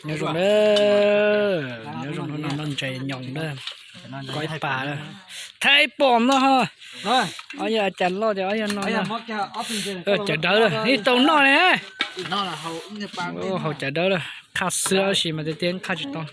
Nyob zoo na, nyob zoo no noj ntses nyoos na. Koj ib pas, thaij pom no ho. Ob yog cas loj ces ob yog no. Cawv dawb lawm, ib tau noj ne. Haus cawv dawb lawm, qhaj xwb tab sis mas tiag tiag qhaj tsis tau.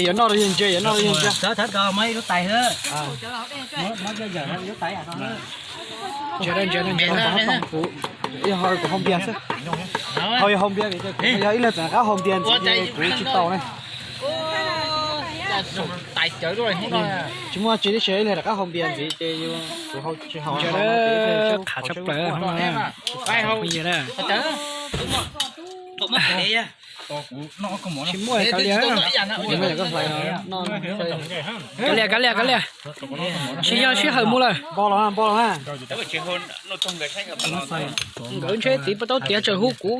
Yuav noj rau yawg ntse, yuav noj rau yawg ntse. Yog hau kuv hau npias xwb. Hau yog hau npias, yog ib leeg txawm rov qab hau npias ntxiv ces kuv tsis tau ne. Tsis muaj tsi tib si, ib leeg rov qab hau npias ntxiv ces kuv tsis hau. Qhav tshaj plaws. Tsis muaj kav liam. Kav liam, kav liam, kav liam. Tsis yog sij hawm mus lawm. Npau los, npau los. Nkawd ntshe txiv puas tau tiav tsawm hu kuv.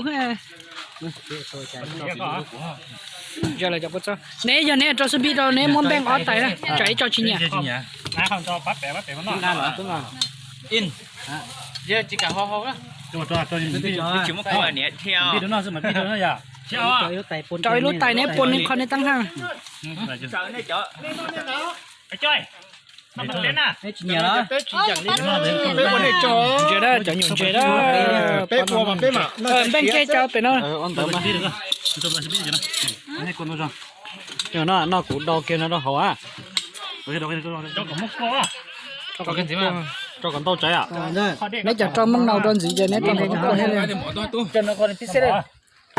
Neb yog neb rau xub npib rau neb muab npeej ob tais na, tsam ib co tsis nyiam. Rau ib lub tais neb puas nws qhov nws teeb haj. Ntsia na, cov nyuam ntses na. Npeej ntseg cov pem no. Noj kuv do kiag no rau hauv a. Rau kom ntau tsav. Neb cov rau mooj nau rau ntxiv ces neb rau mooj nau thiab li.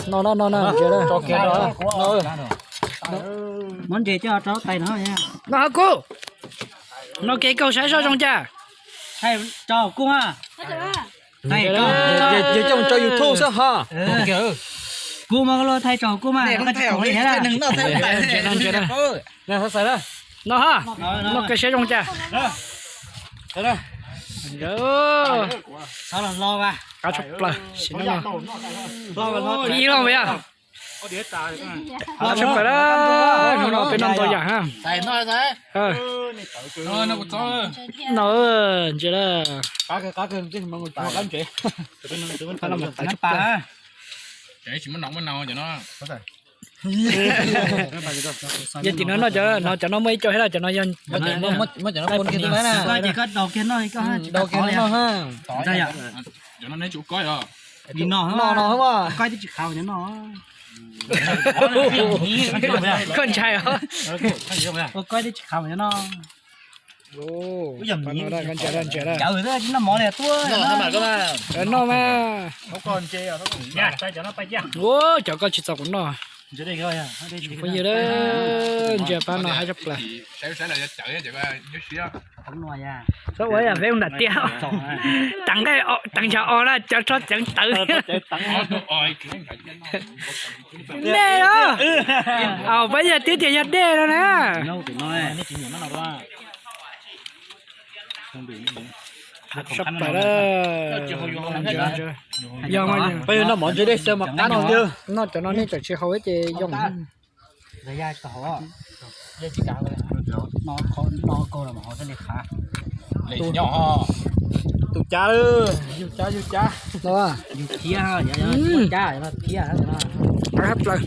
No no no no, ntsia na. Muab ntses coj rau tais no. No hauv kuv. No kev kaug saib soj zoo cas. Yog coj mus rau YouTube xwb ho. Kuv mas los thaij rau kuv mas. No ha, no kev saib zoo cas. Qab tshaj plaws, ib lo yog. Qab tshaj plaws, hnub no peb noj ntau yam ha. No ntsia na. Yog tim no noj cov no, cov no muaj ib co thiab, cov no yog no. Koj ntshai os. Ntsia, ntsia, ntsia. Noj mas. Ua cov koj tsis txaus kuv noj. Phooj ywg, ntsia pab no haib tshaj plaws. Txhob ua yam peb nram tiaj, teev nqaij, teev ntshav os na, cov tso ceev tawv. Dej os. Pab yog tib tias yog dej no na. Sab plaws. Yog, peb noj mov ntse dej xwb mas qab no yog. Noj cov no nej txawm tsis haus ces yoo. Tus cav, yug cav, yug cav. Yug thiab, yug cav thiab. Sab plaws.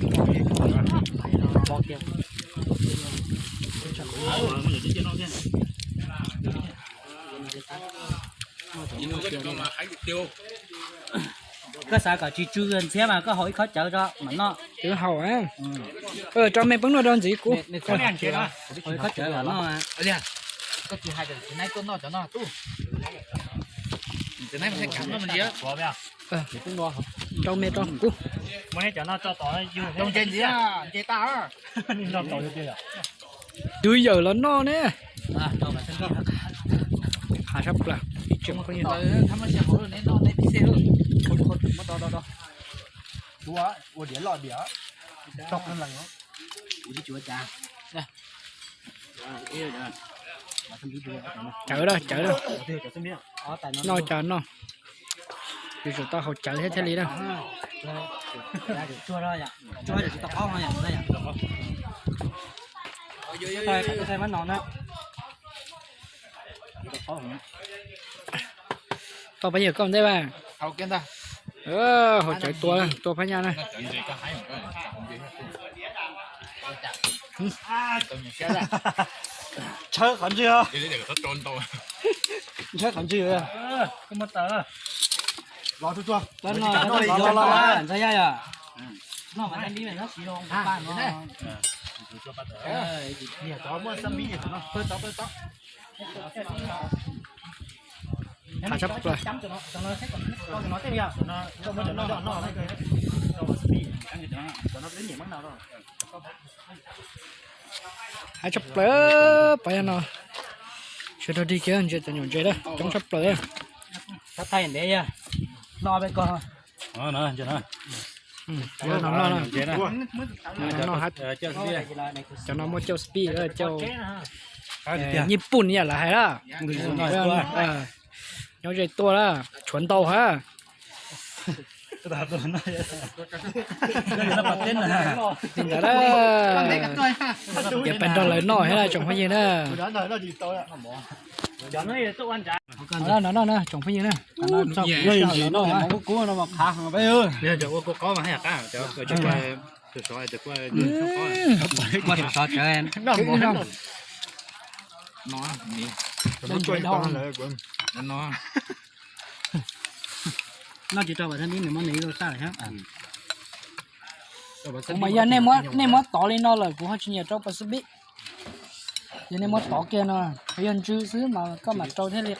Koj xav kom tsis tsw ntxhiab mas koj haus ib khob cawv tso mam noj. Twb haus, tso me peb noj rau ntxiv kuv. Haus ib khob cawv mam noj. Rau me rau kuv. Twb yawm los noj ne. Qab sab plaws. Cawv lawm, cawv lawm. Noj cov no, yuav tsum tau haus cawv thiab thiaj li na. Tau pab yawg koj ntej mas. Haus cawv tua, tua phab nyaj na. Tshawb qhov ntswg, tshawb qhov ntswg. Los, los, los, los, ntxhais yaj yom. Hav tshaj plaws. Hav tshaj plaws, pab yog no. Sawv rau dig kiag ntsia cov nyuam ntses na, coob tshaj plaws. Ntev, no, no, cov no muaj cauj speed, cauj Nyij Pooj yam lawv hais na. Nyob ze tuaj na, tshuav ntau ha. Li ntawd, ces pab nrog lawv noj thiab tsoom phooj ywg na. No no no, tsoom phooj yw na. Ua kub qab mas haj yam qab, ua sov sov tsev. Noj tsis tau pas xab npib nws muab nws ib lub tag thiab. Kuv mas yog nej muab tov li no lawm kuv ho tsis nyiam rau pas xab npib. Yog nej muab tov kiag no, yog ntsw xwb mas koj mam rau thiaj li.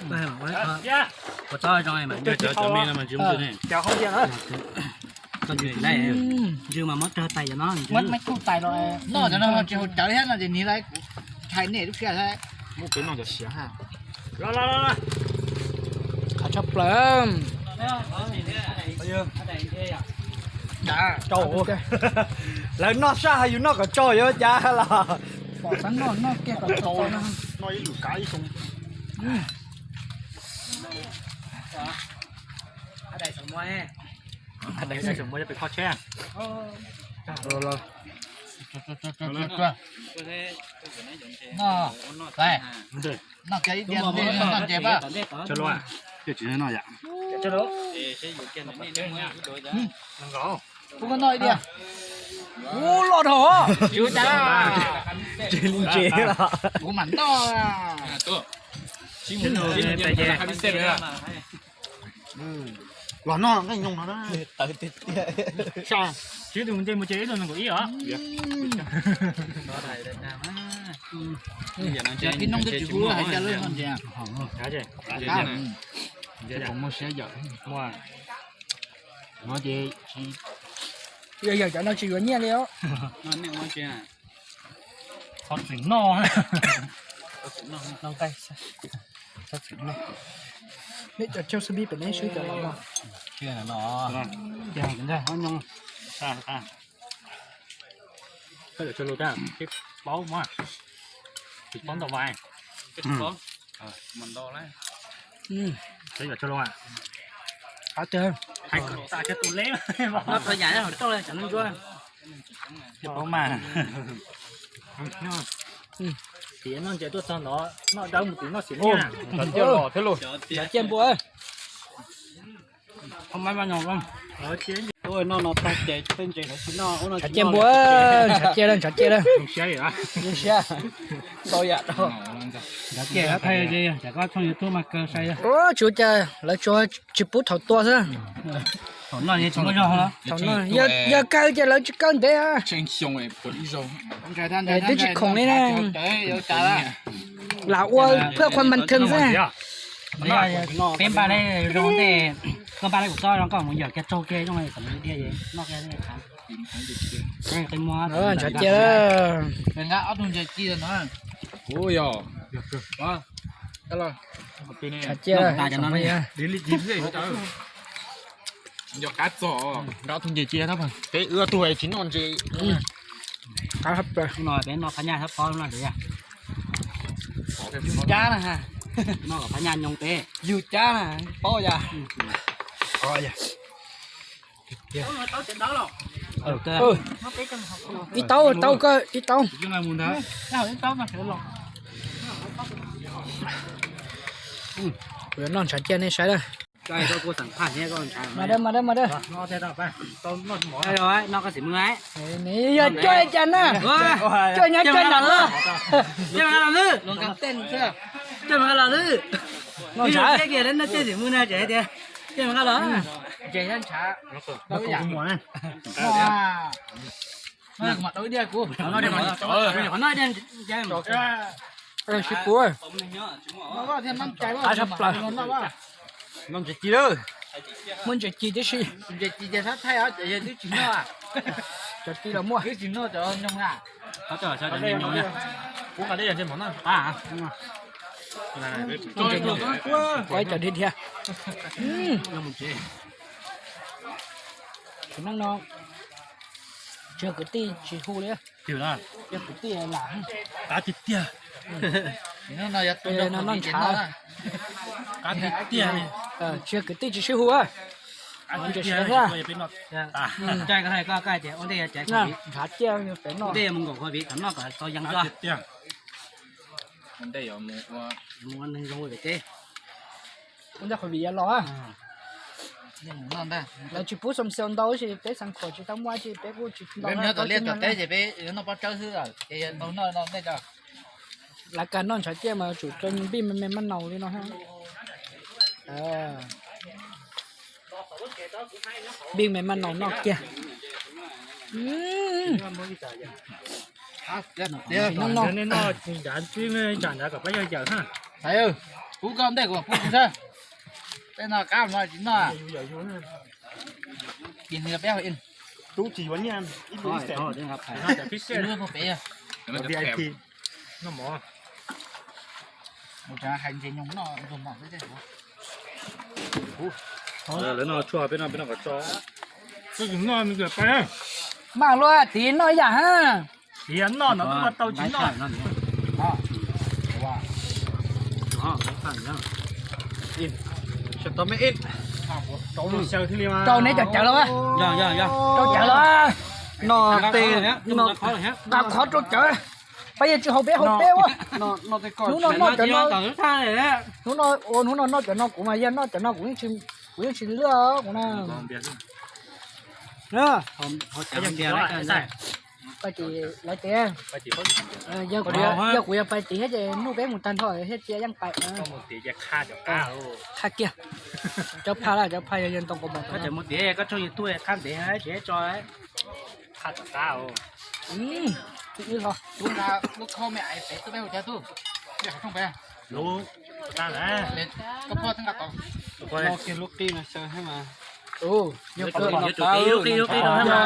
Ntsw mas muab rau tais no, muab tub tais los noj cov no tsis haus cawv thiab no ces niv lawv kuv hais nej lub sij hawm. Qhov tshaj plaws. Lawv noj saj hais yus noj kom tsau yuav cas los. Pom xav noj noj kiag kom tsau. Noj kiag ib diav noj ntses pab. Coj los, coj tsis noj yam. Kuv noj ib diav. Ub, loj dhau. Tsis li ntses los. Kuv mam noj. Los noj nqaij nyoos no na. Tsis tus mus ces ib tug nees nkaum ib os. Ib hnub twb tsis pub hais cas lawm no ntses. Muaj siab yawm. Yog yawm cov no tsis yuav nyiaj li os. Txhob txwm noj. Noj nqaij, txhob txwm noj. Neb cov chaw xab npib pem neb swb cov los no. Koj cov chaw lus, paub mas, tsis paub ntau vais. Hais kom tas cov tus leb. Noj txog yam hauv roj li cov neeg ntsuab. Paub mas. Tias noj ntses tuaj txog ntawd noj dawb mus tim noj xim thiab. Cov ciaj npua. Tshav ciaj npua, tshav ciaj, tshav ciaj. Ntau yam rau. Tshuav cas lawv tsuas tsis pub thaum tua xwb. Thaum no yog kawg ces lawv tsis kawg ntev. Twb tsis khoom li na. Lam ua phwj qhuas mas thwm xwb. Peb npaj zoo ntej, koj npaj kuv txob zoo koj mus yawm kiag tsaug kiag zoo kom nws dhia noj kiag. Tshav ciaj. Tshav ciaj. Nco qab txog, nqa tus nce cia, peb ua tug tsis noj ntses. Qab hab plaws. No peb noj phab nyaj thab pob no. Yus cab na, noj phab nyaj nyoos peb. Yus cab na, paub yas. Ib tau, tau koj ib tau. Noj ntshav ciaj nej saib na. Mas da, mas da, mas da. Noj koj xim mws. Nws yog cuaj cas na? Cuaj nyob cuaj nram lawm. Cuaj mas los lwm. Cuaj mas los lwm. Noj ntshav kiag, noj cuaj xim mws na, tseem hais tias cuaj mas los. Sib puv. Qab tshaj plaws. Noj ntses ci lawm. Muaj ntses ci tib si. Cov ci los muaj. Kuv ib cov dhia dhia. Tus neeg no tsis yog kwv tij tsis hu li, yog kwv tij lam. Qab tiag tiag. No noj ntshav. Qab tiag tiag li. Tsis yog kwv tij tsis sib hu. Ntses siav thiab. Ntshav ciaj pem noj. Mus nkaum covid thaum noj kom tau yees tso. Ua neeg zoo ua vim teb. Ua ntej qhov vim yav los. Lawv tsis pub xoo xoo ntau tab sis peb xeev khuam tsis tau muaj dab tsi, peb kuj tsis ntau. Peb nyob tom liaj tom teb ces peb noj pob tsawb xwb ces tau noj no ntej tso. Lawv kawg noj ntshav ciaj mas tsum rau npij me me maj naus li no. Npij me maj naus noj kiag. Noj no. Pub koj ntej kuv pub kuv xwb. Tej no qab no tsis noj. Ces nws peb. Rub tsis yuav nyiaj ib lub ib xees. Ib lub peb. V I P. Noj mov. Mus hais ntses nyoos noj nrog mov xwb. Lawv noj tshuaj peb noj peb noj kom tso. Koj tsis noj nws pais. Maj luaj tiv noj ib yam ha. Tiv noj no koj tau tsis noj. Rau neb cov cawv los. Rau cawv los. Noj tej, noj qhov rau cawv. Pab yog tsis haus peb haus peb ua. Hnub no noj cov no, hnub no ua hnub no noj cov no kuv mas yog noj cov no kuv yeej tsis lwj kuv na. Pais tim lawv tias, yog kuv yog pais tim thiab ces nug peb mus tag nrho thiab cia yeej pais. Qha kiag. Cov pha la cov pha yog yog ntoo kos mos. Koj tseem mus tim koj tsoog YouTube qab ntev tsis tso. Qha tom qab. Lub kho me ais pem tub peb hauv cawv tub. Lub tas lawm. Koj poj teb nqa tod. Lub qij no xyaw thiab mas. Lub qij, lub qij no.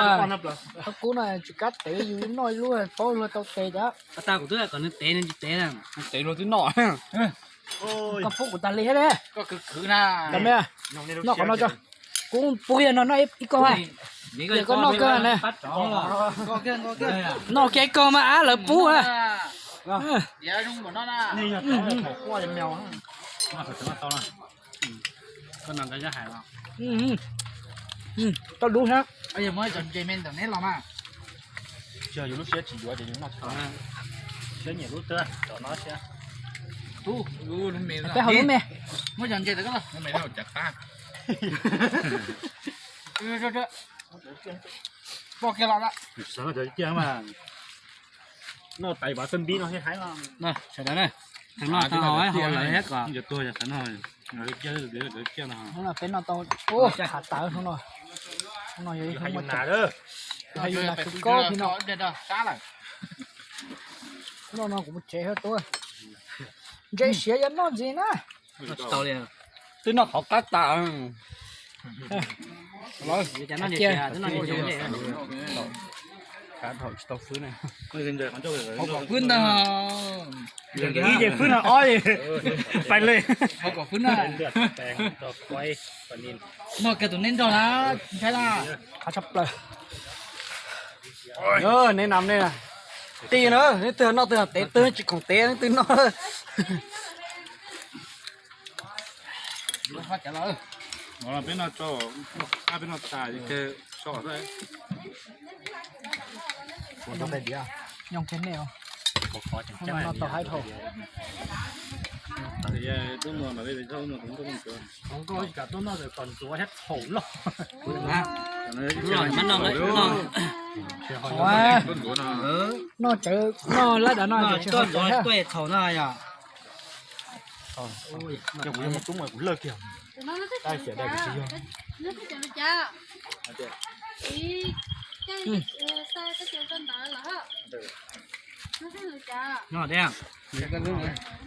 Kub no tsis kab tev yus noj ib lub paub luag tau tes cov. Tag kuv twb kom nws tev nws tsis tev na. Tev luag twb noj. Koj pub kuv tas li thiab ne. Koj khwv khwv na. Noj qhov no tso. Kuv pub yog no noj ib kog ha. Yog koj noj kawg ne. Noj kiag ib kog mas ab lawv pub ha. Tau dub thiab. Yog yus lub siab tsis yuav ces yus noj siab nyiam lub twg tom no siab. Peb haus lub me. Muab cov ntses tawm koj los. Poj kiag los lawm. Sawv daws mas noj tais vas txawb npib no thiab haib no. Sawv daws na, thaum no tau haus lawv thiab kom. Hnub no peb noj tau, ua, qhav tawv hnub no. Hnub no yog ib hnub muaj cov, yus hais yus nas kawg kawg li no. Hnub no kuv mus tsev thiab tub. Ntses siav yuav noj ntxiv na. Twb noj qhov qab tas. Tsis tau fwb na. Hauv kom fwb ntag. Ib ces fwb no ob pais li. Hauv kom fwb na. Noj kiag tus neb nrog na, ntshai na. Qab tshaj plaws. Neb nam ne, tij na, neb twg noj twg tev twg tsis khoom tev neb twg noj. Peb noj tso, peb noj tas so. Nyob kiag nej, noj tau haib dhau. Noj tsawv, noj lab dav no tuaj txhaum no yog. Kuv lawj kiag.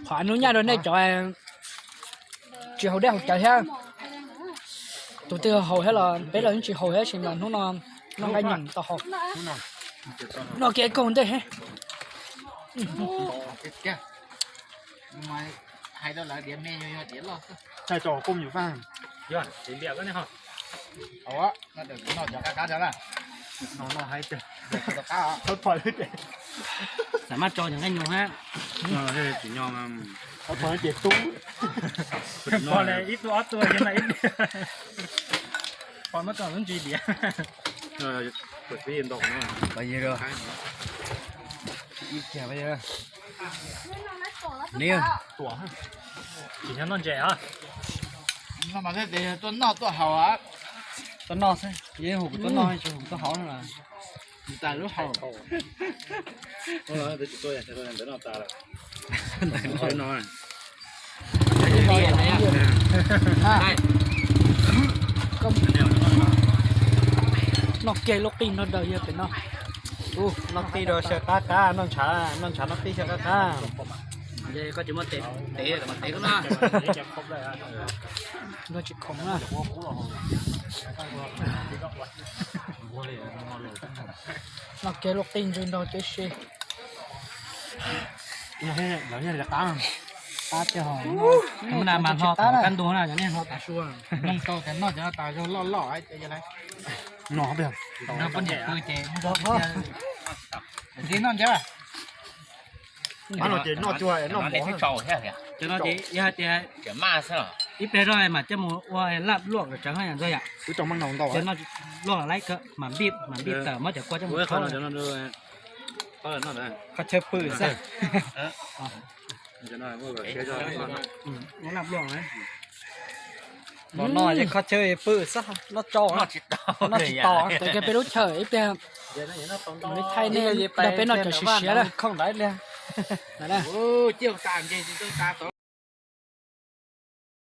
Qhov hnub nyoog rau nej cov tsis haus dej haus cawv thiab, tus twg haus thiab los peb los yeej tsis haus thiab, sis mas hnub no noj nqaij nyoos tau haus. Noj kiag koog ntej. Hais rau lawv diav me yog diav loj xwb. Thaij tso koj nyuam faj. Noj cov qab qab rau na. Noj hais tias, xav mas tso cov nqaij nyoos hab. Ib tug ob tug, pom muab tso lub ntsis diav. Tsis nyob noj ntses os. Tuaj noj tuaj haus. Tuaj noj xwb, yeej hu kuv tuaj noj tsis hu kuv tuaj haus no. Tas lub haus. Noj kiag lub qij nrog daws yog pem no. Noj qij rau xyaw qab qab, noj ntshav, noj ntshav noj qij xyaw qab qab. Koj tsis muaj tes, tes mas tes koj noj. Noj tsis khoom na. Noj kiag lub qij ntswg nrog tib si. Qab tiag hos. Mas hlo kab ntug na, cov nej hlo tas sua. Noj tau tas noj cov tas zog loj loj. No poj niam pw ces tib noj ncab. Cov no ces yog hais tias ib pliag zog mam coj mus ua laj luaj kom tsawv haj yam ntxog yam. Luaj laib mam npij, mam npij tawm muab cov kua coj mus qhov chaw pw xwb. Ua laj luaj. Los no ces qhov chaw pw xwb, noj tsau, noj tsis tau. Tawm kiag peb lub chaw ib pliag, li thaij nej nrog peb noj cov siav siav na.